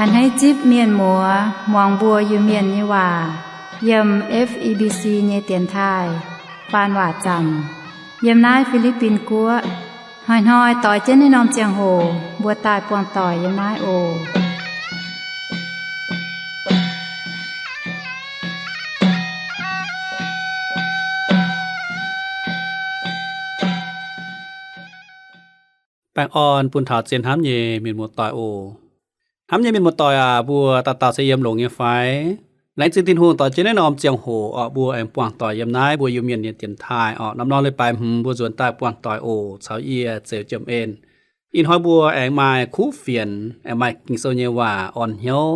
Hneiv zipv mienh muoz muangx mbuo Iu-Mienh nyei waac yiem F E B C nyei dienx taaih faan waac zaamc yiem naaiv Fi^li^bin Guoqv. Hnoi-hnoi doix jienv naaiv norm ziangh hoc mbuo daaih buangh doic yiem naaiv oc. Baengh orn bun taux zien hnamv nyei mienh muoz-doic oc. Hnamv nyei mienh muoz-doic aac, mbuo dauh dauh se yiem longx nyei fai? Laengz zingh Tin-Hungh doix jienv naaiv norm ziangh hoc orqc, mbuo aengx buangh doic yiem naaiv mbuo Iu-Mienh nyei dienx taaih orqc. Norm-norm leiz-baaix hmz mbuo nzuonx daaih buangh doic oc, caux yie Zeux Jiem En. Ih hnoi mbuo aengx maaih kuv fienx, aengx maaih Ging-Sou nyei waac orn hnyouv,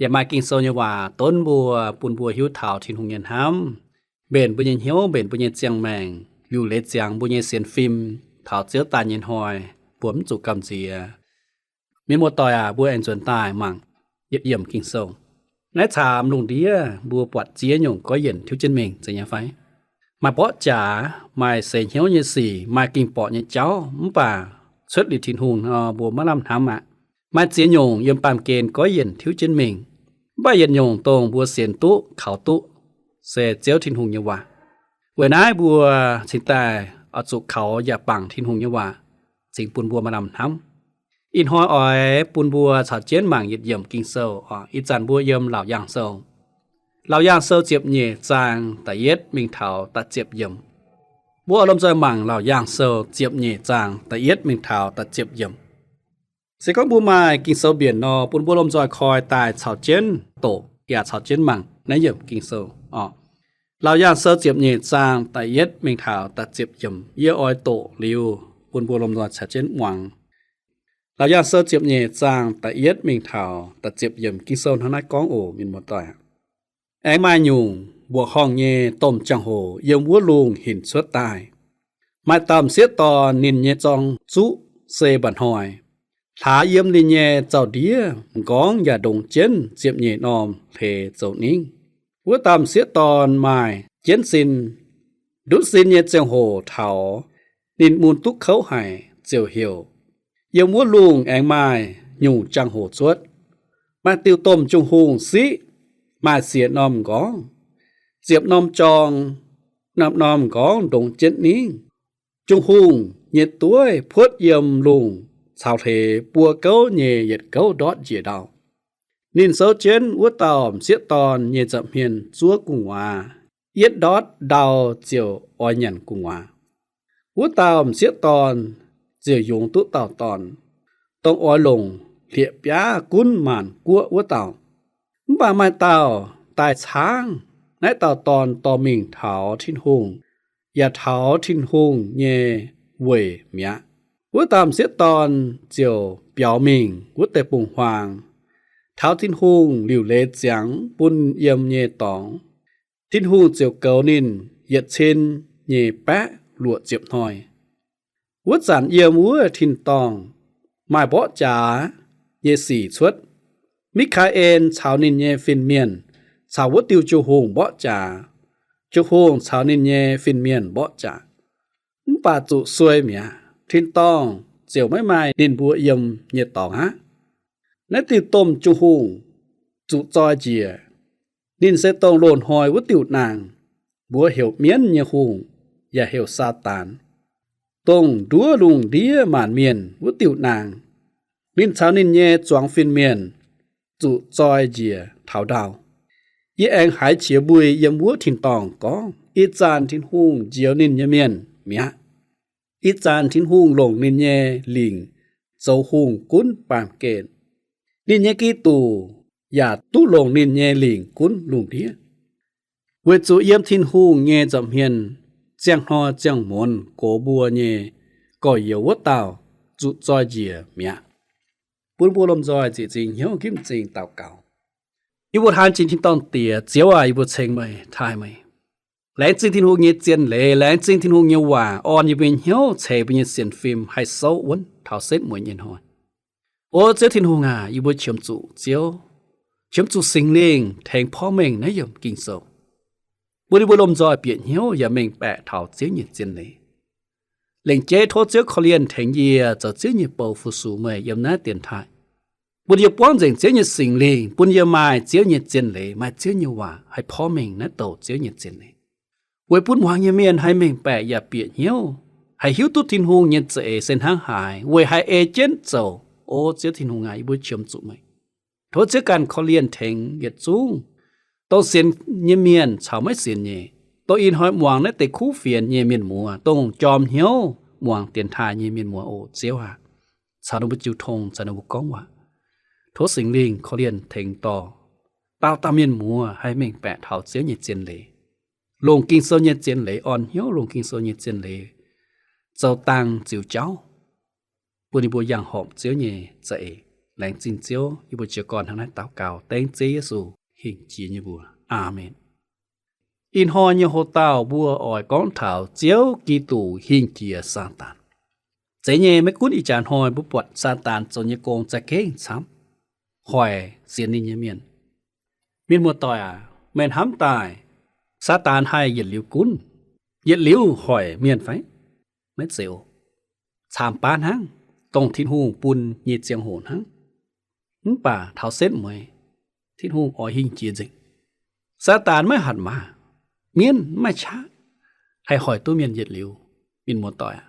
yaac maaih Ging-Sou nyei waac donv mbuo, bun mbuo hiuv taux Tin-Hungh nyei hnamv, mbenc mbuo nyei hnyouv, mbenc mbuo nyei ziangh maengc, liuc leiz ziangx mbuo nyei sienx fim taux Ziouv daaih nyei hnoi, mbuo mv zuqc gamh nziex. Mienh muoz-doic aac, mbuo aengx nzuonx daaih mangc yietc yiemc Ging-Sou. Naaiv caamx lungh ndiev mbuo buatc ziex nyungc goiv yienc tiuv jienv mingh, zeiz nyei fai? Maaih mborqv jaax, maaih seix hnyouv nyei sic, maaih ging-borqc nyei jauv, mv baac cuotv liuz Tin-Hungh nor, mbuo maiv lamh hnamv aqv. Maaih ziex nyungc yiem baamh gen goiv yienc tiuv jienv mingh, mv baac yietc nyungc dongh mbuo sienx duqv, kaux duqv, se Ziouv Tin-Hungh nyei waac. Weic naaiv mbuo cingx daaih oix zuqc kaux yaac bangc Tin-Hungh nyei waac, cingx bun mbuo maaih lamh hnamv. Ih hnoi oix bun mbuo caux jienv mangc yietc yiemc Ging-Sou oc. Ih zanc mbuo yiem Laauc Yaangh Sou. Laauc Yaangh Sou ziepc nyeic zaang da'yietv mingh taux da'ziepc yiemc. Mbuo oix lomh nzoih mangc Laauc Yaangh Sou ziepc nyeic zaang da'yietv mingh taux da'ziepc yiemc. Se gorngv mbuo maaih Ging-Sou mbienc nor, bun mbuo lomh nzoih koi daaih caux jienv doqc yaac caux jienv mangc naaiv yiemc Ging-Sou oc. Laauc Yaangh Sou ziepc nyeic zaang da'yietv mingh taux da'ziepc yiemc. Yie oix doqc liuz bun mbuo lomh nzoih caux jienv muangx. Laauc Yaangh Sou ziepc nyeic zaang da'yietv mingh taux da'ziepc yiemc Ging-Sou hnangv naaiv gorngv oc, mienh muoz-doic. Aengx maaih nyungc mbuoqc horngh nyei domh jangx-hoc yiem wuov lungh hinc cuotv daaih. Maaih dauh m'sieqv dorn ninh nyei zorng-zuqv se mba'hnoi, hlaax yiem ninh nyei zaux-ndiev m'nqorngv yaac ndongx jienv ziepc nyeic norm hleix zoux ningv. Wuov dauh m'sieqv dorn maaih jienv sin. Ndutv sin nyei ziangh hoc taux ninh mun duqv kouv haic ziouc heuc, yiem wuov lungh aengx maaih nyungc jangx-hoc cuotv. Maaih diuh domh jung-hungh siqv, maaih siec norm m'nqorngv, ziepc norm jorng, norm-norm m'nqorngv ndongx jienv ningv. Jung-hungh nyei dueiv puotv yiem lungh caux hleix buo gouv nyei yietc gouv ndortv njiec ndau. Ninh souv jienv wuov dauh m'sieqv dorn nyei nza'hmien zuov gu'nguaaz, yietv ndortv ndau ziouc oix nyanc gu'nguaaz. Wuov dauh m'sieqv dorn ziouc yungz duqv dauh dorn, dongh oix longc hlieqv-biaav gunv maanc guoqv wuov dauh. Mv baac maaih dauh daaih caangv naaiv dauh dorn dorh mingh taux Tin-Hungh, yaac taux Tin-Hungh nyei weic mi'aqv. Wuov dauh m'sieqv dorn ziouc biaux mingh wuov deix bungx-huaang, taux Tin-Hungh liuc leiz ziangx bun yiem nyei dorngx. Tin-Hungh ziouc goux ninh yietc cin nyei baeqv luoqc ziepc hnoi. Wuov zanc yiem wuov tin-dorngh maaih mborqv jaax nyei sic cuotv. Mi^kaa^en caux ninh nyei fin-mienh caux wuov diuh jung-hungh mborqv jaax. Jung-hungh caux ninh nyei fin-mienh mborqv jaax. Mv baac zuqc suei mi'aqv. Tin-dorngh ziouc maiv maaih ninh mbuo yiem nyei dorngx aqv. Naaiv diuh domh jung-hungh zuqc zoi njiec. Ninh se dongh loz-hnoi wuov diuh naang, mbuox heuc mienv nyei hungh, yaac heuc Saadaan, dongh nduov lungh ndiev maanc mienh wuov diuh naang. Ninh caux ninh nyei zuangx fin-mienh zuqc zoi njiec taux ndau. Yie aengx haiz qiex mbui yiem wuov tin-dorngh gorngv, Ih zanc Tin-Hungh njoux ninh nyei mienh mi'aqv. Ih zanc Tin-Hungh longc ninh nyei lingc zoux hungh gunv baamh gen. Ninh nyei Giduc yaac duqv longc ninh nyei lingc gunv lungh ndiev. Weic zuqc yiem Tin-Hungh nyei nza'hmien ziangh hnoi ziangh muonz gox mbuo nyei gorx-youz wuov dauh zuqc zoi njiec mi'aqv. Bun mbuo lomh nzoih ziqc zingx hnyouv ginv zingh daux gaux. Yie mbuo taan zingh tin-dorngh Diex, Ziouv aac, yie mbuo ceng meih, taaih meih. Laengz zingh Tin-Hungh nyei zien leiz, laengz zingh Tin-Hungh nyei waac orn yie mbuo nyei hnyouv, ceix mbuo nyei sienx fim haih souv wuonv taux setv mueiz nyei hnoi. O Ziouv Tin-Hungh aac, yie mbuo qiemx zuqc Ziouv, qiemx zuqc Singx Lingh tengx porv mengh naaiv yiemc Ging-Sou, bun yie mbuo lomh nzoih bieqc hnyouv yaac mengh baeqc taux Ziouv nyei zien leiz. Lengc jeiv tov Ziouv korv-lienh tengx yie zoux Ziouv nyei bou fu-sux meih yiem naaiv dienx taaih. Bun yie buangv nzengc Ziouv nyei Singx Lingh, bun yie maaih Ziouv nyei zien leiz, maaih Ziouv nyei waac haih porv mengh naaiv douc Ziouv nyei zien leiz, weic bun muangx nyei mienh haih mengh baeqc yaac bieqc hnyouv, haih hiuv duqv Tin-Hungh nyei za'eix se hnangv haaix, weic haih ei jienv zoux. O Ziouv Tin-Hungh aac, yie mbuo qiemx zuqc meih. Tov Ziouv ganh korv-lienh tengx yietc zungv dongh sienx nyei mienh caux maiv sienx nyei, dongh ih hnoi muangx naaiv deix kuv fienx nyei mienh muoz, dongh jorm hnyouv muangx dienx taaih nyei mienh muoz. O Ziouv aac, caux ninh mbuo jiu tong, caux ninh mbuo gorngv waac. Tov Singx Lingh korv-lienh tengx dorh dauh dauh mienh muoz haih mengh baeqc taux Ziouv nyei zien leiz, longc Ging-Sou nyei zien leiz, orn hnyouv longc Ging-Sou nyei zien leiz zoux dang ziux jauv, bun yie mbuo yangh horpc Ziouv nyei za'eix. Laengz zingh Ziouv, yie mbuo jiez gorn hnangv naaiv daux gaux dengv Ziouv Yesu hingh jiex nyei mbuox. Aamen. Ih hnoi nyei houx-dauh mbuo oix gorngv taux Ziouv Giduc hingh jiex Saadaan. Zeiz nyei, maiv gunv ih jaax hnoi mbuo buatc Saadaan zoux nyei gong za'gengh camv, hoic sienx ninh nyei mienh. Mienh muoz-doic aac, meih hnamv daaih, Saadaan haih yietc liuz gunv, yietc liuz hoic mienh fai? Maiv zeiz oc. Caamx baav hnangv, dongh Tin-Hungh bun nyei ziangh hoc hnangv. Mv baac taux setv mueiz, Tin-Hungh oix hingh jiex nzengc. Saadaan maiv hatc maaz, mienv maiv maaih qaqv haih hoic duqv mienh yietc liuz. Mienh muoz-doic aac,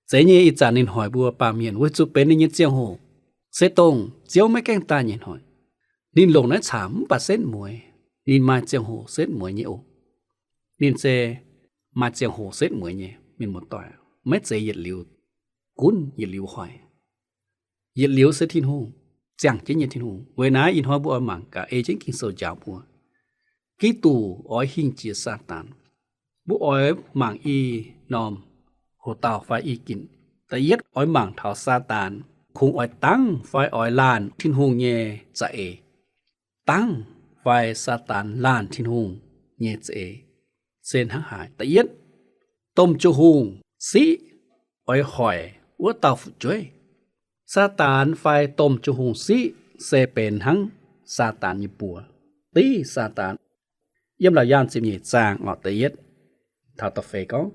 zeiz nyei ih zanc ninh hoic mbuo baamh mienh weic zuqc benx ninh nyei ziangh hoc, se dongh Ziouv maiv gaengh daaih nyei hnoi. Ninh longc naaiv caamx mv baac setv mueiz, ninh maaih ziangh hoc setv mueiz nyei oc. Ninh se maaih ziangh hoc setv mueiz nyei, mienh muoz-doic aac, maiv zeiz yietc liuz gunv yietc liuz hoic. Yietc liuz se Tin-Hungh, ziangh jienv nyei Tin-Hungh. Weic naaiv ih hnoi mbuo oix mangc gaax ei jienv Ging-Sou njaaux mbuo. Giduc oix hingh jiex Saadaan. Mbuo oix mangc i norm hoc-dauh fai i ginc. Da'yietv oix mangc taux Saadaan kungx oix dangv fai oix laanh Tin-Hungh nyei za'eix. Dangv fai Saadaan laanh Tin-Hungh nyei za'eix se hnangv haaix? Da'yietv, domh jiu-hungh siqv oix hoic wuov dauh fu'jueiv. Saadaan fai domh jiu-hungh siqv se benx hnangv Saadaan nyei buoz, div Saadaan. Yiem Laauc Yaangh ziepc nyeic zaang orqc, da'yietv taux da'feix gorngv,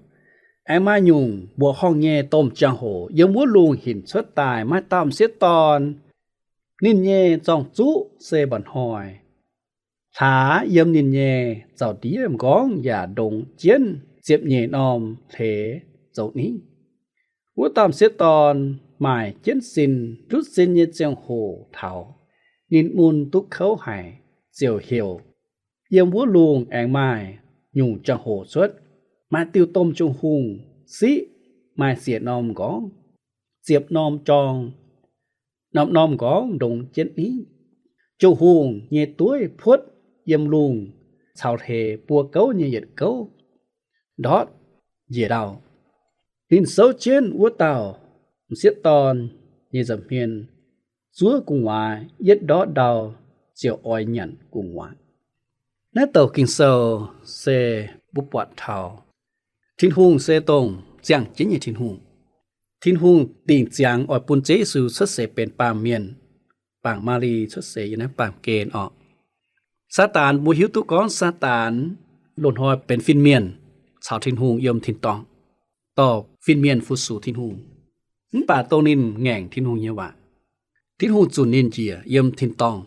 aengx maaih nyungc mbuoqc horngh nyei domh jangx-hoc yiem wuov lungh hinc cuotv daaih, maaih dauh m'sieqv dorn, ninh nyei zorng-zuqv se mba'hnoi, hlaax yiem ninh nyei zaux-ndiev m'nqorngv yaac ndongx jienv ziepc nyeic norm hleix zoux ningv. Wuov dauh m'sieqv dorn maaih jienv sin, ndutv sin nyei ziangh hoc taux, ninh mun duqv kouv haic, ziouc heuc, yiem wuov lungh aengx maaih nyungc jangx-hoc cuotv. Maaih diuh domh jiu-hungh siqv, maaih siec norm m'nqorngv, ziepc norm jorng, norm-norm m'nqorngv ndongx jienv ningv. Jiu-hungh nyei dueiv puotv yiem lungh caux hleix buo gouv nyei yietc gouv ndortv njiec ndau. Ninh souv jienv wuov dauh m'sieqv dorn nyei nza'hmien, zuov gu'nguaaz yietv ndortv ndau, ziouc oix nyanc gu'nguaaz. Naaiv douc Ging-Sou se mbuo buatc taux Tin-Hungh se dongh ziangh jienv nyei Tin-Hungh. Tin-Hungh dingc ziangx oix bun Ziouv Yesu cuotv seix benx baamh mienh, bangc Maa^li cuotv seix yiem naaiv baamh gen orqc. Saadaan, mbuo hiuv duqv gorngv Saadaan loz-hnoi benx fin-mienh caux Tin-Hungh yiem tin-dorngh, dorh fin-mienh fu-sux Tin-Hungh. Mv baac dongh ninh ngaengc Tin-Hungh nyei waac, Tin-Hungh zunc ninh njiec yiem tin-dorngh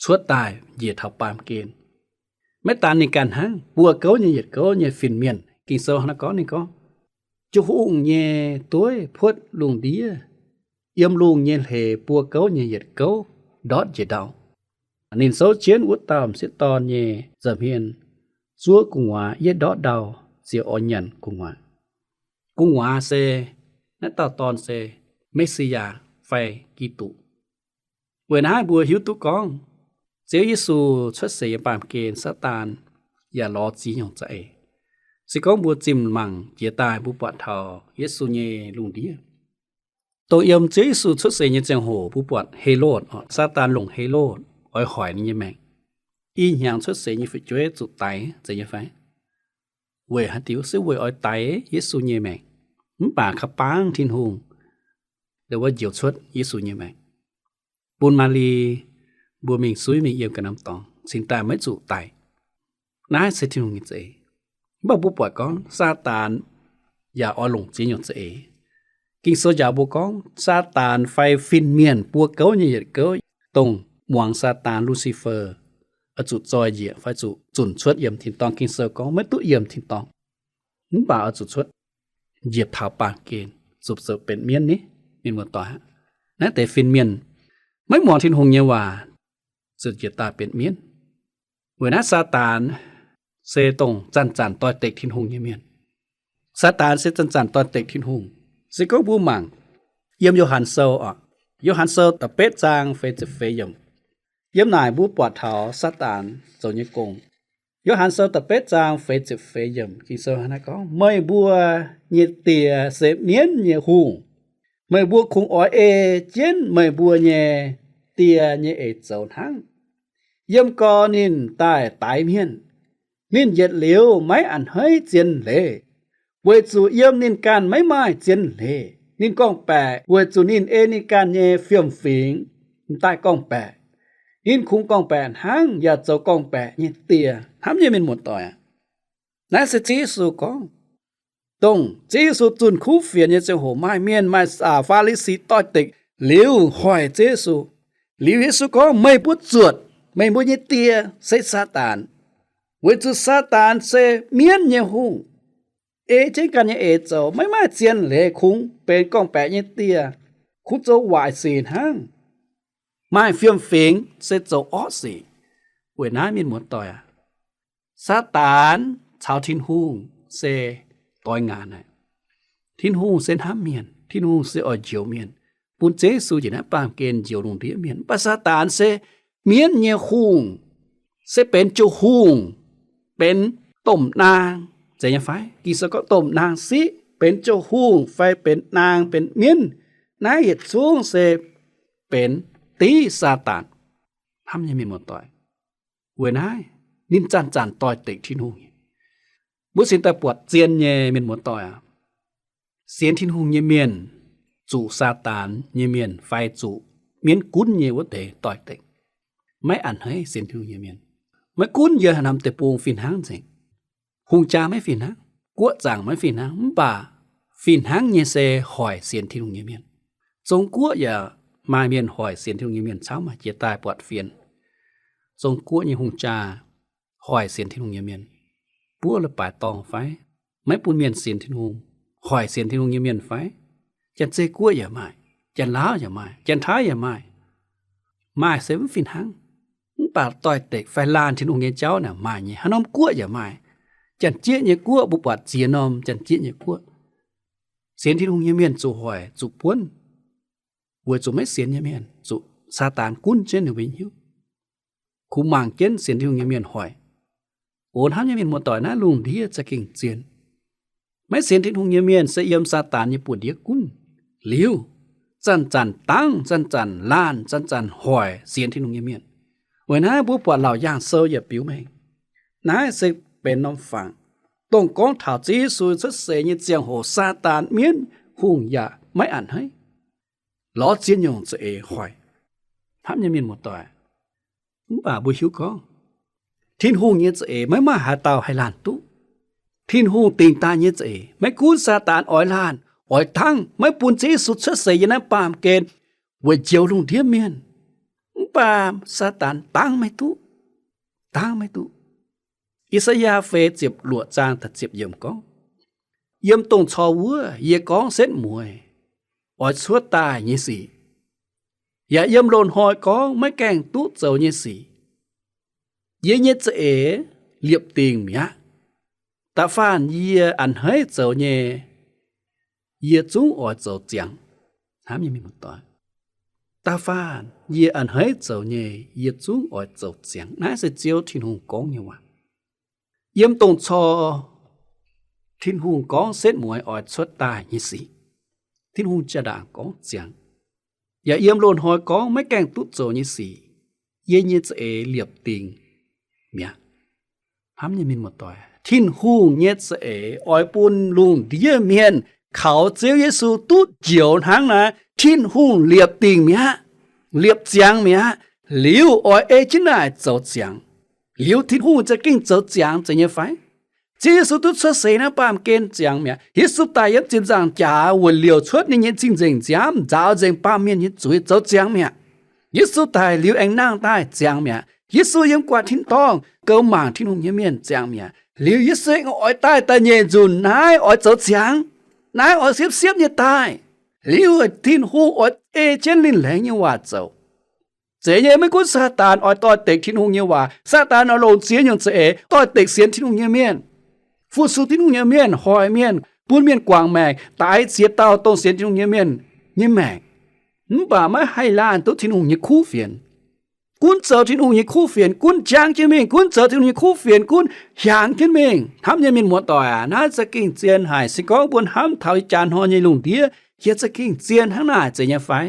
cuotv daaih njiec taux baamh gen. Maiv daan ninh ganh hnangv, buo gouv nyei yietc gouv nyei fin-mienh. Ging-Sou hnangv naaiv gorngv, ninh gorngv, jiu-hungh nyei dueiv puotv lungh ndiev, yiem lungh nyei hleix buo gouv nyei yietc gouv ndortv njiec ndau. Ninh souv jienv wuov dauh m'sieqv dorn nyei nza'hmien, zuov gu'nguaaz yietv ndortv ndau, ziouc oix nyanc gu'nguaaz. Gu'nguaaz se naaiv dauh dorn se Me^si^yaa fai Giduc. Weic naaiv mbuo hiuv duqv gorngv Ziouv Yesu cuotv seix yiem baamh gen, Saadaan yaac lorz ziex nyungc za'eix. Se gorngv mbuo zimh mangc jiex daaih, mbuo buatc taux Yesu nyei lungh ndiev. Dongh yiem Ziouv Yesu cuotv seix nyei ziangh hoc mbuo buatc Helotv, Saadaan longc Helotv oix hoic ninh nyei maengc. I hnyangx cuotv seix nyei fu'jueiv zuqc daix, zeiz nyei fai? Weic haaix diuc? Se weic oix daix Yesu nyei maengc. Mv baac ka'bangc Tin-Hungh wuov njoux cuotv Yesu nyei maengc, bun Maa^li mbuo mingh suiv mingh yiem ganh norm dorngx, cingx daaih maiv zuqc daix. Naaiv se Tin-Hungh nyei za'eix. Mv baac mbuo buatc gorngv Saadaan yaac oix longc ziex nyungc za'eix. Ging-Sou njaaux mbuo gorngv, Saadaan fai fin-mienh buo gouv nyei yietc gouv dongh muangx Saadaan, Lucifer, oix zuqc zoih njiec fai zuqc zunc cuotv yiem tin-dorngh. Ging-Sou gorngv maiv duqv yiem tin-dorngh, mv baac oix zuqc cuotv njiec taux baamh gen, zuqc zoux benx mienv ni. Mienh muoz-doic aac, naaiv deix fin-mienh maiv muangx Tin-Hungh nyei waac, zuqc njiec daaih benx mienv. Weic naaiv Saadaan se dongh zanc-zanc doix-dekc Tin-Hungh nyei mienh. Saadaan se zanc-zanc doix-dekc Tin-Hungh. Se gorngv mbuo mangc yiem Yo^han Sou oc, Yo^han Sou da'betv zaang feix ziepc feix yiemc. Yiem naaic mbuo buatc taux Saadaan zoux nyei gong. Yo^han Sou da'betv zaang feix ziepc feix yiemc, Ging-Sou hnangv naaiv gorngv, Meih mbuo nyei die se mienv nyei hungh. Meih mbuo kungx oix ei jienv meih mbuo nyei die nyei eix zoux hnangv. Yiem gau ninh daaih daix mienh. Ninh yietc liuz maiv a'hneiv zien leiz, weic zuqc yiem ninh ganh maiv maaih zien leiz. Ninh gorngv-baeqc weic zuqc ninh ei ninh ganh nyei fiem-fingx m'daaih gorngv-baeqc. Ninh kungx gorngv-baeqc hnangv yaac zoux gorngv-baeqc nyei die. Hnamv nyei mienh muoz-doic aac, naaiv se Ziouv Yesu gorngv. Dongh Ziouv Yesu zunh kuv fienx nyei ziangh hoc, maaih mienh, maaih Faa^li^si doix-dekc liuz hoic Ziouv Yesu. Liuz Yesu gorngv, Meih mbuo zuotc meih mbuo nyei die se Saadaan, weic zuqc Saadaan se mienv nyei hungh, ei jienv ganh nyei eix zoux, maiv maaih zien leiz, kungx benx gorngv-baeqc nyei die, kungx zoux waaic sic hnangv, maaih fiem-fingx se zoux orqv sic. Weic naaiv mienh muoz-doic aac, Saadaan caux Tin-Hungh se doix ngaanc aqv. Tin-Hungh se hnamv mienh, Tin-Hungh se oix njoux mienh, bun Ziouv Yesu njiec naaiv baamh gen njoux lungh ndiev mienh. Mv baac Saadaan se mienv nyei hungh, se benx jouh hungh, benx domh naang, zeiz nyei fai? Ging-Sou gorngv domh naang siqv, benx jouh hungh fai benx naang, benx mienv, naaiv yietc zungv se benx div Saadaan. Hnamv nyei mienh muoz-doic, weic naaiv ninh zanc-zanc doix-dekc Tin-Hungh. Mbuo cingx daaih buatc zien nyei mienh muoz-doic aac, sienx Tin-Hungh nyei mienh zuqc Saadaan nyei mienh fai zuqc mienv gunv nyei wuov deix doix-dekc, maiv a'hneiv sienx Tin-Hungh nyei mienh. Maiv gunv yiem haaix norm deic-bung fih hnangv nzengc. Hungh jaa maiv fih hnangv, guoqv zaangc maiv fih hnangv, mv baac fih hnangv nyei se hoic sienx Tin-Hungh nyei mienh. Zong guoqv yaac maaih mienh hoic sienx Tin-Hungh nyei mienh cauv maaih jiex daaih buatc fienx. Zong guoqv nyei hungh jaa hoic sienx Tin-Hungh nyei mienh, buov leiz-baaix dorngh fai, maiv bun mienh sienx Tin-Hungh, hoic sienx Tin-Hungh nyei mienh fai. Janx-zei guoqv yaac maaih, Janx-Laauv yaac maaih, Janx-Taiv yaac maaih. Maaih se mv fih hnangv. Mv baac doix-dekc fai laanh Tin-Hungh nyei jauv naaic maaih nyei, haaix norm guoqv yaac maaih. Janx-jieqv nyei guoqv, mbuo buatc ziex norm janx-jieqv nyei guoqv. Sienx Tin-Hungh nyei mienh zuqc hoic, zuqc buonv, weic zuqc maiv sienx nyei mienh, zuqc Saadaan gunv jienv ninh mbuo nyei hnyouv. Kungx mangc jienv sienx Tin-Hungh nyei mienh hoic. O hnamv nyei mienh muoz-doic, naaiv lungh ndiev za'gengh zien. Maiv sienx Tin-Hungh nyei mienh se yiem Saadaan nyei buoz-ndiev gunv. Liuz, zanc-zanc dangv, zanc-zanc laanh, zanc-zanc hoic sienx Tin-Hungh nyei mienh. Weic naaiv mbuo buatc Laauc Yaangh Sou yaac biux mengh. Naaiv se benx norm fangx, dongh gorngv taux Ziouv Yesu cuotv seix nyei ziangh hoc Saadaan mienv hungh yaac maiv a'hneiv, lorz ziex nyungc za'eix hoic. Hnamv nyei mienh muoz-doic, mv baac mbuo hiuv gorngv Tin-Hungh nyei za'eix maiv maaih haaix dauh haih laanh duqv. Tin-Hungh dingc daaih nyei za'eix, maiv gunv Saadaan oix laanh, oix dangv maiv bun Ziouv Yesu cuotv seix yiem naaiv baamh gen weic njoux lungh ndiev mienh, mv baac Saadaan dangv maiv duqv. Dangv maiv duqv. I^saa^yaa feix ziepc luoqc zaang da'ziepc yiemc gorngv, Yiem dongh corc wuov yie gorngv setv mueiz oix cuotv daaih nyei sic, yaac yiem loz-hnoi gorngv maiv gaengh duqv zoux nyei sic, yie nyei za'eix liepc dingc mi'aqv. Da'faanh yie a'hneiv zoux nyei, yie zungv oix zoux ziangx. Hnamv nyei mienh muoz-doic, da'faanh yie a'hneiv zoux nyei, yie zungv oix zoux ziangx. Naaiv se Ziouv Tin-Hungh gorngv nyei waac. Yiem dongh corc Tin-Hungh gorngv setv mueiz oix cuotv daaih nyei sic, Tin-Hungh jaa-ndaangc gorngv ziangx, yaac yiem loz-hnoi gorngv maiv gaengh duqv zoux nyei sic, yie nyei za'eix liepc dingc mi'aqv. Hnamv nyei mienh muoz-doic, Tin-Hungh nyei za'eix oix bun lungh ndiev mienh kaux Ziouv Yesu duqv njoux hnangv naaic, Tin-Hungh liepc dingc mi'aqv, liepc ziangx mi'aqv. Liuz oix ei jienv naaic zoux ziangx. Liuz Tin-Hungh za'gengh zoux ziangx zeiz nyei fai? Ziouv Yesu duqv cuotv seix naaiv baamh gen ziangx mi'aqv. Yesu daic yiem ziepc nzaangc jaax weic liouc cuotv ninh nyei cing-nzengc nziaamv, nzaaux nzengc baamh mienh nyei zuiz, zoux ziangx mi'aqv. Yesu daic liuz aengx nangh daaih ziangx mi'aqv. Yesu yiem gu'nguaaic tin-dorngh goux mangc Tin-Hungh nyei mienh ziangx mi'aqv. Liuz Yesu aengx oix daaih da'nyeic nzunc, naaiv oix zoux ziangx, naaiv oix siepv-siepv nyei daaih. Liuz Tin-Hungh oix ei jienv ninh laengz nyei waac zoux. Zeiz nyei, maiv gunv Saadaan oix doix-dekc Tin-Hungh nyei waac, Saadaan oix longc ziex nyungc za'eix doix-dekc sienx Tin-Hungh nyei mienh, fu-sux Tin-Hungh nyei mienh, hoic mienh, bun mienh guangc maengc, daix ziex dauh dongh sienx Tin-Hungh nyei mienh nyei maengc. Mv baac maiv haih laanh duqv Tin-Hungh nyei kuv fienx. Gunv zoux Tin-Hungh nyei kuv fienx, gunv jangv jienv mingh, gunv zoux Tin-Hungh nyei kuv fienx, gunv hiaangx jienv mingh. Hnamv nyei mienh muoz-doic aac, naaiv za'gengh zien haic. Se gorngv mbuo hnamv taux ih jaax hnoi nyei lungh ndiev, yie za'gengh zien hnangv naaic, zeiz nyei fai?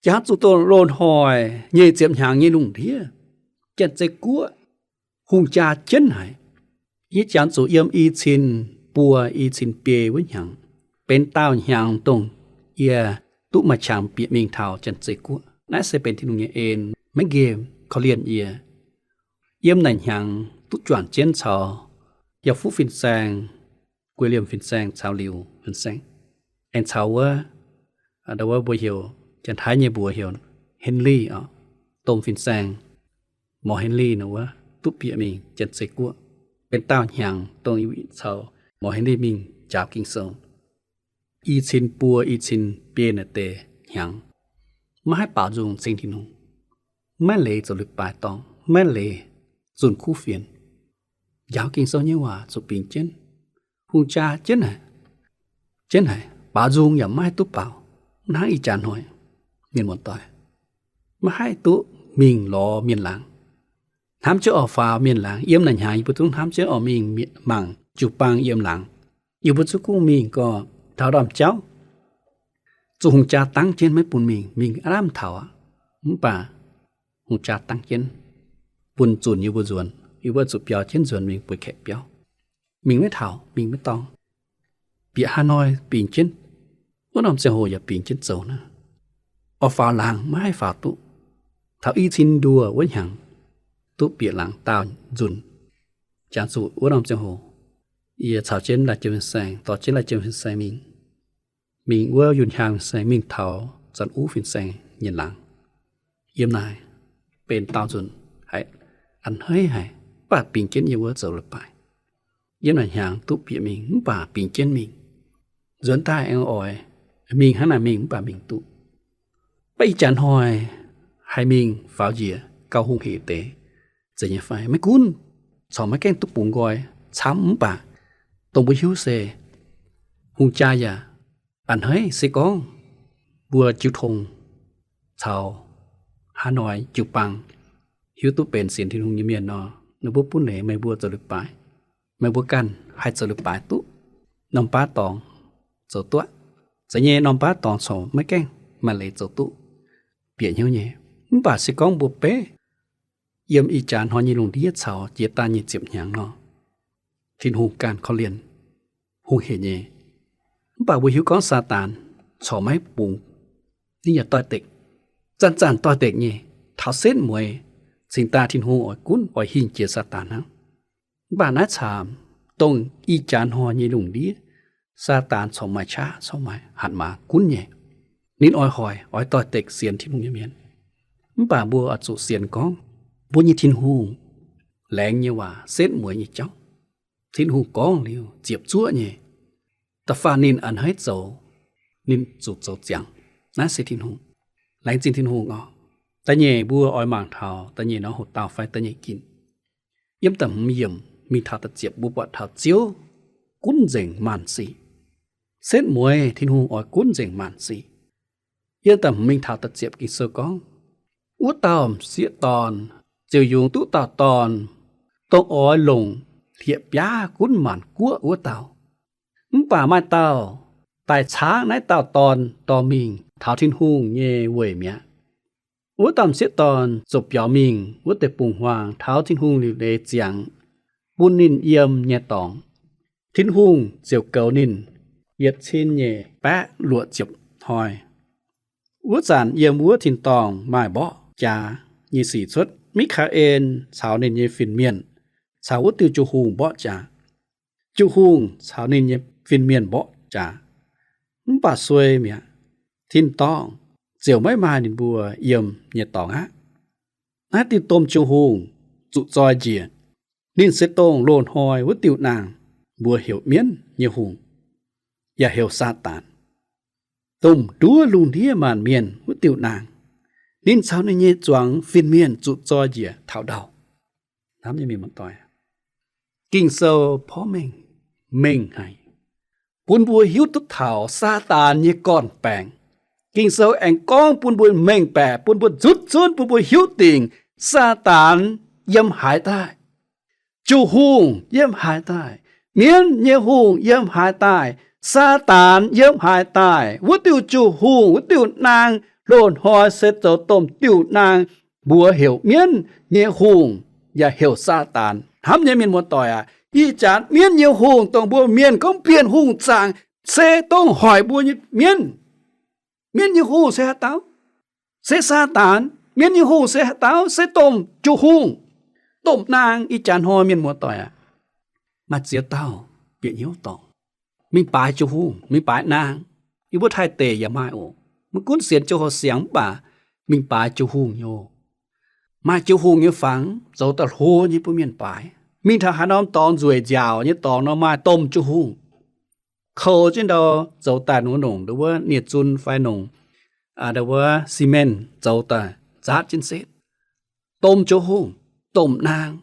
Jangx zuqc dongh loz-hnoi nyic ziepc hnyangx nyei lungh ndiev, Janx-Zei Guoqv hungh jaa jienv haic. Yie jangx zuqc yiem i cin buo, i cin biei wuov hnyangx, benx daauh hnyangx dongh yie duqv maaih qangx bieqc mingh taux Janx-Zei Guoqv. Naaiv se benx Tin-Hungh nyei en, maiv nqemh korv-lienh yie. Yiem naaic hnyangx duqv juangc jienv caux Yauh Fuqv Fin-Saeng, Guei Liemh Fin-Saeng caux Liuz Fin-Saeng, aengx caux wuov, wuov mbuo heuc, Janx-Taiv nyei mbuox heuc Henry oc, Domh Fin-Saeng, Morc Henry nor wuov, duqv bieqc mingh Janx-Zei Guoqv. Benx daauh hnyangx dongh yie caux Morc Henry mingh njaaux Ging-Sou. I cin buo, i cin biei naaic deix hnyangx, maiv haih baaux nzung ceng Tin-Hungh, maiv leiz zoux leiz-baaix dorngh, maiv leiz zunh kuv fienx. Njaaux Ging-Sou nyei waac zuqc bingx jienv, hungh jaa jienv haic, jienv haic, baaux nzung yaac maiv haih duqv baaux. Hnangv ih jaax hnoi, mienh muoz-doic, maiv haih duqv mingh lorz mienh laangz. Hnamv jienv oix faaux mienh laangz. Yiem naaic hnyangx yie mbuo zungv hnamv jienv oix mingh mangc jiu-baang yiem laangz. Yie mbuo zungv kungx mingh gorx taux ndorm jauv, zuqc hungh jaa dangv jienv maiv bun mingh, mingh aav lamh taux aqv. Mv baac hungh jaa dangv jienv, bun zunc yie mbuo nzuonx, yie mbuo zuqc biaux jienv nzuonx mingh bueix kaeqv biauv. Mingh maiv taux, mingh maiv dorngx. Bieqc Hanoi bingx jienv, wuov norm ziangh hoc yaac bingx jienv zoux naaiv. Oix faaux laangz maiv haih faaux duqv. Taux i cin nduoh wuov hnyangx duqv bieqc laangz daauh nzunc. Jangx zuqc wuov norm ziangh hoc, yie caux jienv Lai Jiem Fin-Saeng, dorh jienv Lai Jiem Fin-Saeng mingh, mingh wuov Yunh Hiaang Fin-Saeng, mingh taux Zanc Uv Fin-Saeng nyei laangz. Yiem naaic benx daauh nzunc haic, a'hneiv haic, mv baac bingx jienv yiem wuov zoux leiz-baaix. Yiem naaic hnyangx duqv bieqc mingh mv baac bingx jienv mingh. Nzuonx daaih aengx oix mingh hnangv naaic mingh mv baac mingh duqv. Mv baac ih jaax hnoi haiz mingh faaux njiec gauh hungh heic deix, zeiz nyei fai? Maiv gunv corc maiv gaengh duqv bungx nqoi camv mv baac dongh mbuo hiuv se hungh jaa yaac a'hneiv. Se gorngv mbuo jiu tong caux Hanoi jiu-baang hiuv duqv benx sienx Tin-Hungh nyei mienh nor, ninh mbuo bun leiz meih mbuo zoux leiz-baaix. Meih mbuo ganh haih zoux leiz-baaix duqv, norm baav dorngx zoux duqv. Zeiz nyei, norm baav dorngx corc maiv gaengh maaih leiz zoux duqv, bieqc hnyouv nyei. Mv baac se gorngv mbuo beiv yiem ih jaax hnoi nyei lungh ndiev caux jiex daaih nyei ziepc hnyangx nor, Tin-Hungh ganh korv-lienh, hungh heic nyei. Mv baac mbuo hiuv gorngv Saadaan corc maiv bungx, ninh yaac doix-dekc, zanc-zanc doix-dekc nyei, taux setv mueiz cingx daaih Tin-Hungh oix gunv oix hingh jiex Saadaan hnangv. Mv baac naaiv caamx dongh ih jaax hnoi nyei lungh ndiev, Saadaan corc maaih qaqv, corc maaih hatc maaz gunv nyei. Ninh oix hoic, oix doix-dekc sienx Tin-Hungh nyei mienh. Mv baac mbuo oix zuqc sienx gorngv mbuo nyei Tin-Hungh laengz nyei waac setv mueiz nyei jauv. Tin-Hungh gorngv liuz ziepc zuoqv nyei. Da'faanh ninh a'hneiv zoux, ninh zuqc zoux ziangx. Naaiv se Tin-Hungh. Laengz zingh Tin-Hungh oc. Da'nyeic mbuo oix mangc taux da'nyeic norm hoc dauh fai da'nyeic ginc. Yiem da'hmz yiemc mingh taux da'ziepc mbuo buatc taux Ziouv gunv nzengc maanc sic. Setv mueiz Tin-Hungh oix gunv nzengc maanc sic. Yiem da'hmz mingh taux da'ziepc Ging-Sou gorngv, wuov dauh m'sieqv dorn ziouc yungz duqv dauh dorn, dongh oix longc hlieqv-biaav gunv maanc guoqv wuov dauh. Mv baac maaih dauh daaih caangv naaiv dauh dorn dorh mingh taux Tin-Hungh nyei weic mi'aqv. Wuov dauh m'sieqv dorn ziouc biaux mingh wuov deix bungx-huaang taux Tin-Hungh liuc leiz ziangx bun ninh yiem nyei dorngx. Tin-Hungh ziouc goux ninh yietc cin nyeic baeqv luoqc ziepc hnoi. Wuov zanc yiem wuov tin-dorngh maaih mborqv jaax nyei sic cuotv. Mi^kaa^en caux ninh nyei fin-mienh caux wuov diuh ju-hungh mborqv jaax. Ju-hungh caux ninh nyei fin-mienh mborqv jaax. Mv baac suei mi'aqv, tin-dorngh ziouc maiv maaih ninh mbuo yiem nyei dorngx aqv. Naaiv diuh domh jiu-hungh zuqc zoi njiec. Ninh se dongh loz-hnoi wuov diuh naang, mbuox heuc mienv nyei hungh, yaac heuc Saadaan, domh nduov lungh ndiev maanc mienh wuov diuh naang. Ninh caux ninh nyei zuangx fin-mienh zuqc zoi njiec taux ndau. Hnamv nyei mienh muoz-doic, Ging-Sou porv mengh mengh haic bun mbuo hiuv duqv taux Saadaan nyei gorn-baengc. Ging-Sou aengx gorngv bun mbuo mengh baeqc, bun mbuo nzutv zunv, bun mbuo hiuv dingc Saadaan yiem haaix daaih. Jiu-hungh yiem haaix daaih? Mienv nyei hungh yiem haaix daaih? Saadaan yiem haaix daaih? Wuov diuh jiu-hungh, wuov diuh naang, loz-hnoi se zoux domh diuh naang, mbuox heuc mienv nyei hungh, yaac heuc Saadaan. Hnamv nyei mienh muoz-doic aac, ih jaax mienv nyei hungh, dongh mbuo mienh gorngv Bienh Hungh zaangc, se dongh hoic mbuo nyei mienv. Mienv nyei hungh se haaix dauh? Se Saadaan. Mienv nyei hungh se haaix dauh? Se domh jiu-hungh, domh naang. Ih jaax hnoi mienh muoz-doic aac, maaih ziex dauh bieqc hnyouv dorngc, mingh baaix jiu-hungh, mingh baaix naang. Yie mbuo Taiv deic yaac maaih oc. Maiv gunv sienx Ziouv horqc siangx mv baac mingh baaix jiu-hungh nyei oc. Maaih jiu-hungh nyei fangx zoux daaih hlo nyei bun mienh baaix. Mingh taux haaix norm dorngx, nzueic nziaauc nyei dorngx nor, maaih domh jiu-hungh koux jienv ndau zoux daaih nongc, nongc ndau wuov nie-zun fai nongc ndau wuov cement zoux daaih nzaatv jienv setv. Domh jiu-hungh, domh naang.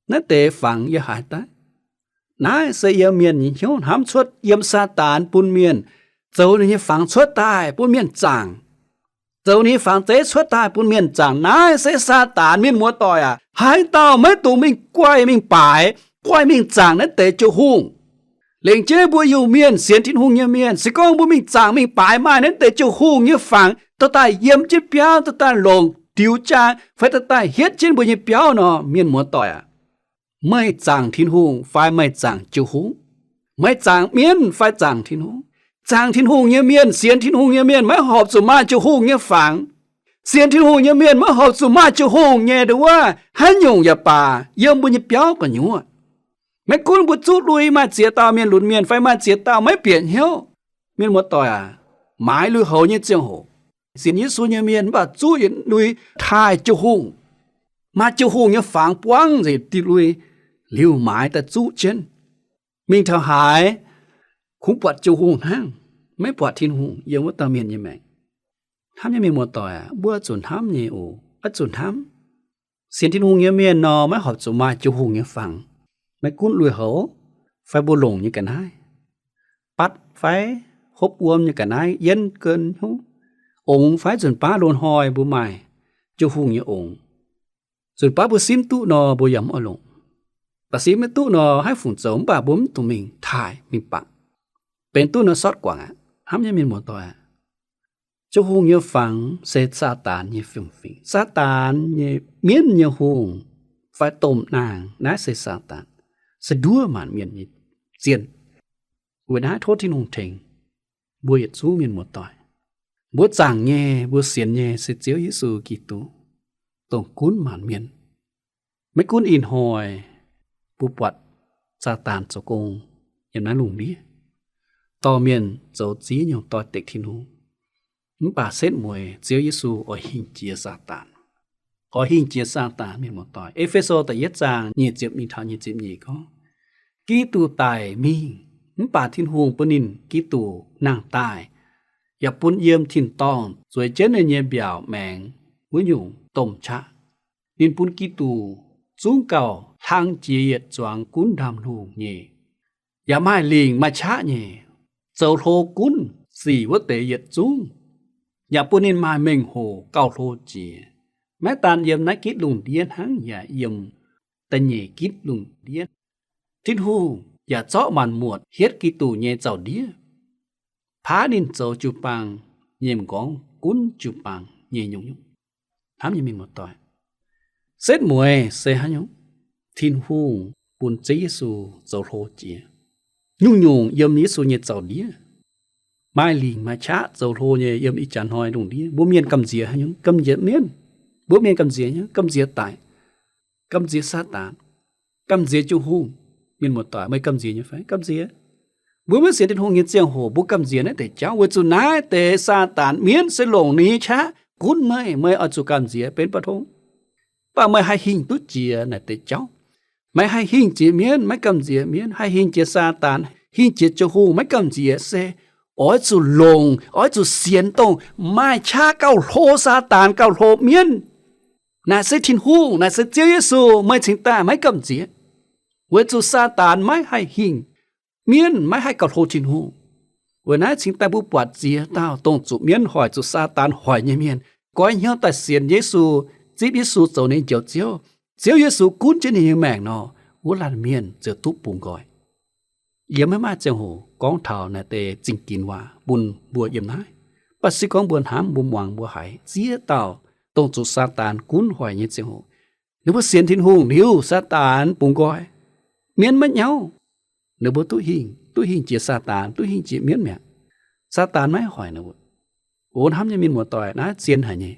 Naaiv deix fangx yiem haaix daaih? Naaiv se yiem mienh nyei hnyouv hnamv cuotv, yiem Saadaan bun mienh zoux ninh nyei fangx cuotv daaih bun mienh zaangc, zoux ninh nyei fangx zeiv cuotv daaih bun mienh zaangc. Naaiv se Saadaan, mienh muoz-doic aac. Haaix dauh maiv dungx mingh guaih mingh baaix, guaih mingh zaangc naaiv deix jiu-hungh. Lengc jeiv mbuo Iu-Mienh, sienx Tin-Hungh nyei mienh, se gorngv mbuo mingh zaangc mingh baaix maaih naaiv deix jiu-hungh nyei fangx dorh daaih yiem jienv biauv, dorh daaih longc diux jaa, fai dorh daaih hietv jienv mbuo nyei biauv nor, mienh muoz-doic aac, meih zaangc Tin-Hungh fai meih zaangc jiu-hungh? Meih zaangc mienv fai zaangc Tin-Hungh? Zaangc Tin-Hungh nyei mienh, sienx Tin-Hungh nyei mienh maiv horpc zuqc maaih jiu-hungh nyei fangx. Sienx Tin-Hungh nyei mienh maiv horpc zuqc maaih jiu-hungh nyei ndau wuov haaix nyungc yaac baac yiem mbuo nyei biauv gu'nyuoz. Maiv gunv mbuo zuqv lui maaih ziex dauh mienh lunx mienh fai maaih ziex dauh maiv bieqc hnyouv, mienh muoz-doic aac, maaiz lui-houx nyei ziangh hoc, sienx Yesu nyei mienh mv baac zuqv yietc lui taaih jiu-hungh, maaih jiu-hungh nyei fangx buangv nzengc diuh lui, liuz maaiz daaih zuqv jienv. Mingh taux haaix kungx buatc jiu-hungh hnangv, maiv buatc Tin-Hungh yiem wuov dauh mienh nyei maengc. Hnamv nyei mienh muoz-doic aac, mbuo zuqc hnamv nyei oc, oix zuqc hnamv. Sienx Tin-Hungh nyei mienh nor, maiv horpc zuqc maaih jiu-hungh nyei fangx. Maiv gunv lui-houx fai mbuo longc nyei ga'naaiv, batv fai hopv wuom nyei ga'naaiv, yienv gen hnyouv, ongx fai nzunc baav loz-hnoi mbuo maaih jiu-hungh nyei ongx. Nzunc baav mbuo simv duqv nor, mbuo yaac mv oix longc. Mv baac simv maiv duqv nor, haaix fungc zoux mv baac mbuo mv dungx mingh taaih mingh bangc. Benx duqv nor sortv guangc aqv. Hnamv nyei mienh muoz-doic aac, jiu-hungh nyei fangx se Saadaan nyei fiem-fingx. Saadaan nyei mienv nyei hungh fai domh naang, naaiv se Saadaan, se nduov maanc mienh nyei zienh. Weic naaiv tov Tin-Hungh tengx mbuo yietc zungv mienh muoz-doic. Mbuo zaangc nyei, mbuo sienx nyei se Ziouv Yesu Giduc, dongh gunv maanc mienh. Maiv gunv ih hnoi mbuo buatc Saadaan zoux gong yiem naaiv lungh ndiev, dorh mienh zoux ziex nyungc doix-dekc Tin-Hungh, mv baac setv mueiz Ziouv Yesu oix hingh jiex Saadaan. Oix hingh jiex Saadaan, mienh muoz-doic. E^fe^so da'yietv zaang nyic ziepc mingh taux nyic ziepc nyeic gorngv, Giduc daic mingh, mv baac Tin-Hungh bun ninh, Giduc, nangh daaih, yaac bun yiem tin-dorngh zueiz jienv ninh nyei mbiaauc maengx wuov nyungc domh qaqv. Ninh bun Giduc zungv gauh hlang jiex yietc zuangx gunv ndaamv-hungh nyei. Yaac maaih lingc maaih qaqv nyei, zoux hlo gunv sic wuov deix yietc zungv, yaac bun ninh maaih mengh hoc gauh hlo jiex. Maiv daan yiem naaiv gitv lungh ndiev hnangv, yaac yiem da'nyeic gitv lungh ndiev. Tin-Hungh yaac zorqv maanc muotc hietv Giduc nyei zaux-ndiev, paaiv ninh zoux jiu-baang nyei m'nqorngv, gunv jiu-baang nyei nyungc-nyungc. Hnamv nyei mienh muoz-doic, setv mueiz se haaix nyungc? Tin-Hungh bun Ziouv Yesu zoux hlo jiex. Nyungc-nyungc yiem Yesu nyei zaux-ndiev. Maaih lingc maaih qaqv zoux hlo nyei yiem ih jaax hnoi lungh ndiev. Mbuo mienh gamh nziex haaix nyungc? Gamh nziex mienv. Mbuo mienh gamh nziex nyei, gamh nziex daic, gamh nziex Saadaan, gamh nziex jiu-hungh. Mienh muoz-doic, meih gamh nziex nyei fai? Gamh nziex. Mbuo maiv sienx Tin-Hungh nyei ziangh hoc mbuo gamh nziex naaiv deix jauv, weic zuqc naaiv deix Saadaan mienv se longc ninh nyei qaqv gunv meih, meih oix zuqc gamh nziex benx ba'tong. Mv baac meih haih hingh duqv jiex naaiv deix jauv. Meih haih hingh jiex mienv, maiv gamh nziex mienv, haih hingh jiex Saadaan, hingh jiex Ziouv Hungh, maiv gamh nziex, se oix zuqc longc, oix zuqc sienx dongh maaih qaqv gauh hlo Saadaan, gauh hlo mienv. Naaic se Tin-Hungh, naaic se Ziouv Yesu, meih cingx daaih maiv gamh nziex. Weic zuqc Saadaan maiv haih hingh, mienv maiv haih gauh hlo Tin-Hungh. Weic naaiv cingx daaih mbuo buatc ziex dauh dongh zuqc mienv hoic, zuqc Saadaan hoic nyei mienh goiv hnyouv daaih sienx Yesu, zipv Yesu zoux ninh Njoux Ziouv. Ziouv Yesu gunv jienv ninh nyei maengc nor, wuov laanh mienh ziouc duqv bungx nqoi. Yie maiv maaih ziangh hoc gorngv taux naaiv deix zingh ginx waac bun mbuo yiem naaiv. Mv baac se gorngv mbuo hnamv, mbuo muangx, mbuo haiz ziex dauh dongh zuqc Saadaan gunv hoic nyei ziangh hoc, ninh mbuo sienx Tin-Hungh liuz, Saadaan bungx nqoi, mienv maiv nyauv, ninh mbuo duqv hingh, duqv hingh jiex Saadaan, duqv hingh jiex mienv mi'aqv. Saadaan maiv hoic ninh mbuo. O hnamv nyei mienh muoz-doic, naaiv zien haic nyei.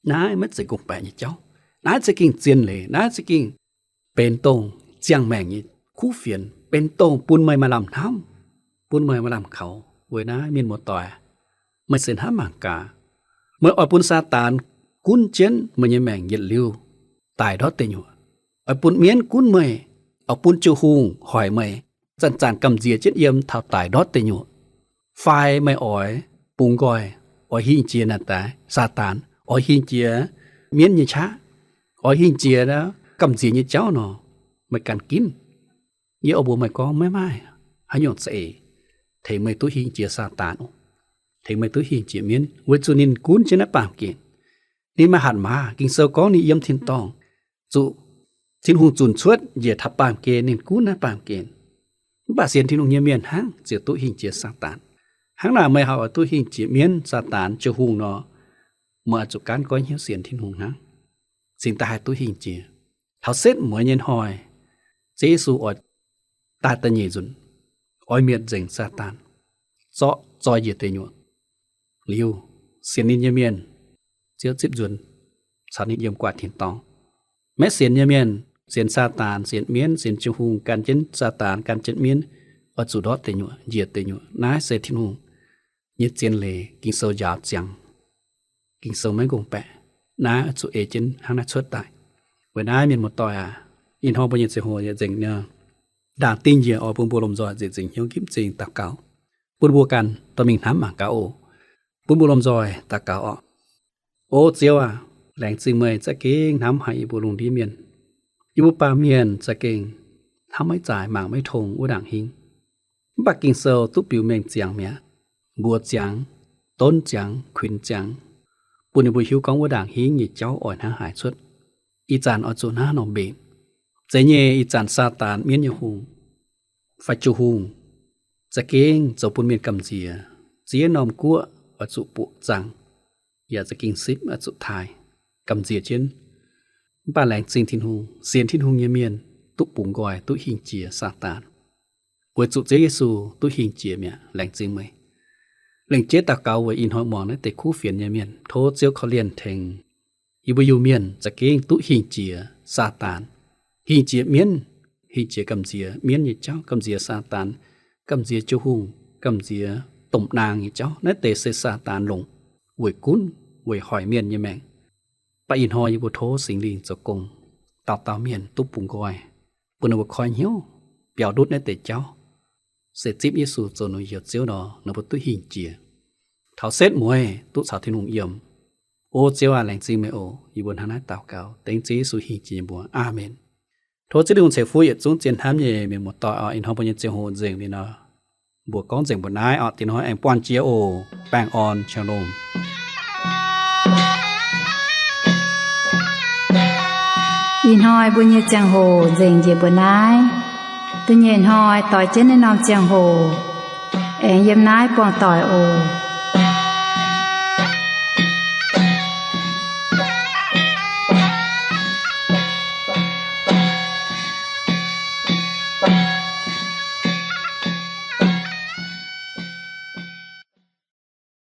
Naaiv maiv zeiz gorngv-baeqc nyei jauv. Naaiv za'gengh zien leiz, naaiv za'gengh benx dongh ziangh maengc nyei kuv fienx, benx dongh bun meih maaih lamh hnamv, bun meih maaih lamh kaux. Weic naaiv mienh muoz-doic, meih se hnamv mangc gaax, meih oix bun Saadaan gunv jienv meih nyei maengc yietc liuz daic ndortv deic nyuoqc, oix bun mienv gunv meih, oix bun Ziouv Hungh hoic meih, zanc-zanc gamh nziex jienv yiem taux daic ndortv deic nyuoqc, fai meih oix bungx nqoi, oix hingh jiex naaiv deix Saadaan, oix hingh jiex mienv nyei qaqv, oix hingh jiex gamh nziex nyei jauv nor, meih gan ginv. Yie oix mbuox meih gorngv, maiv maaih haaix nyungc za'eix tengx meih duqv hingh jiex Saadaan oc, tengx meih duqv hingh jiex mienv, weic zuqc ninh gunv jienv naaiv baamh gen. Ninh maaih hatc maaz. Ging-Sou gorngv ninh yiem tin-dorngh, zuqc Tin-Hungh zunc cuotv njiec taux baamh gen, ninh gunv naaiv baamh gen. Mv baac sienx Tin-Hungh nyei mienh hnangv ziouc duqv hingh jiex Saadaan. Hnangv naaic meih haih oix duqv hingh jiex mienv, Saadaan, Ziouv Hungh nor, meih oix zuqc gaanv goiv hnyouv sienx Tin-Hungh hnangv, cingx daaih haih duqv hingh jiex. Taux setv mueiz nyei hnoi, Ziouv Yesu oix daaih da'nyeic nzunc, oix mietc nzengc Saadaan, zorqv zoi njiec deic nyuoqc. Liuz, sienx ninh nyei mienh, Ziouv zipv nzuonx caux ninh yiem gu'nguaaic tin-dorngh. Maiv sienx nyei mienh, sienx Saadaan, sienx mienv, sienx Ziouv Hungh, gan jienv Saadaan, gan jienv mienv, oix zuqc ndortv deic nyuoqc, njiec deic nyuoqc. Naaiv se Tin-Hungh nyei zien leiz, Ging-Sou njaaux ziangx. Ging-Sou maiv gorngv-baeqc. Naaiv oix zuqc ei jienv hnangv naaiv cuotv daaih. Weic naaiv mienh muoz-doic aac, ih hnoi mbuo nyei ziangh hoc yaac nzengc nyei. Ndaangc dingh njiec oix bun mbuo lomh nzoih nzengc nzengc hnyouv nqipv zingh daux gaux, bun mbuo ganh dorh mingh hnamv mangc gaax oc. Bun mbuo lomh nzoih daux gaux oc. O Ziouv aac, laengz zingh meih za'gengh hnamv haic yie mbuo lungh ndiev mienh. Yie mbuo baamh mienh za'gengh hnamv maiv zaaix, mangc maiv tong wuov ndaangc hingv. Mv baac Ging-Sou duqv biux mengh ziangx mi'aqv, mbuox ziangx, donv ziangx, kuinx ziangx, bun ninh mbuo hiuv gorngv wuov ndaangc hingv nyei jauv oix hnangv haaix cuotv. Ih zanc oix zuqc hnangv nor mbenc. Zeiz nyei, ih zanc Saadaan, mienv nyei hungh, fai Ziouv Hungh, za'gengh zoux bun mienh gamh nziex. Ziex norm guoqv oix zuqc buoqc zaangc, yaac za'gengh sipv oix zuqc taaih, gamh nziex jienv. Mv baac laengz zingh Tin-Hungh, sienx Tin-Hungh nyei mienh duqv bungx nqoi, duqv hingh jiex Saadaan, weic zuqc Ziouv Yesu duqv hingh jiex mi'aqv. Laengz zingh meih. Lengc jeiv daux gaux weic ih hnoi muangx naaiv deix kuv fienx nyei mienh. Tov Ziouv korv-lienh tengx yie mbuo Iu-Mienh za'gengh duqv hingh jiex Saadaan, hingh jiex mienv, hingh jiex gamh nziex mienv nyei jauv, gamh nziex Saadaan, gamh nziex Ziouv Hungh, gamh nziex domh naang nyei jauv. Naaiv deix se Saadaan longc weic gunv, weic hoic mienh nyei maengc. Mv baac ih hnoi yie mbuo tov Singx Lingh zoux gong, dauh dauh mienh duqv bungx nqoi, bun ninh mbuo koi hnyouv biaux ndutv naaiv deix jauv, se zipv Yesu zoux ninh mbuo Njoux Ziouv nor, ninh mbuo duqv hingh jiex, taux setv mueiz duqv caux Tin-Hungh yiem. O Ziouv aac, laengz zingh meih oc. Yie mbuo hnangv naaiv daux gaux dengv Ziouv Yesu hingh jiex nyei mbuox. Aamen. Tov Ziouv Tin-Hungh ceix fuqv yietc zungv zien hnamv nyei mienh muoz-doic oc. Ih hnoi mbuo nyei ziangh hoc nzengc liuz nor, mbuox gorngv nzengc mbuo naaiv oc. Dienh hnoi aengx buangh jiex oc. Baengh orn, shalom. Ih hnoi mbuo nyei ziangh hoc nzengc njiec mbuo naaiv. Da'nyeic hnoi doix jienv naaiv norm ziangh hoc aengx yiem naaiv buangh doic oc.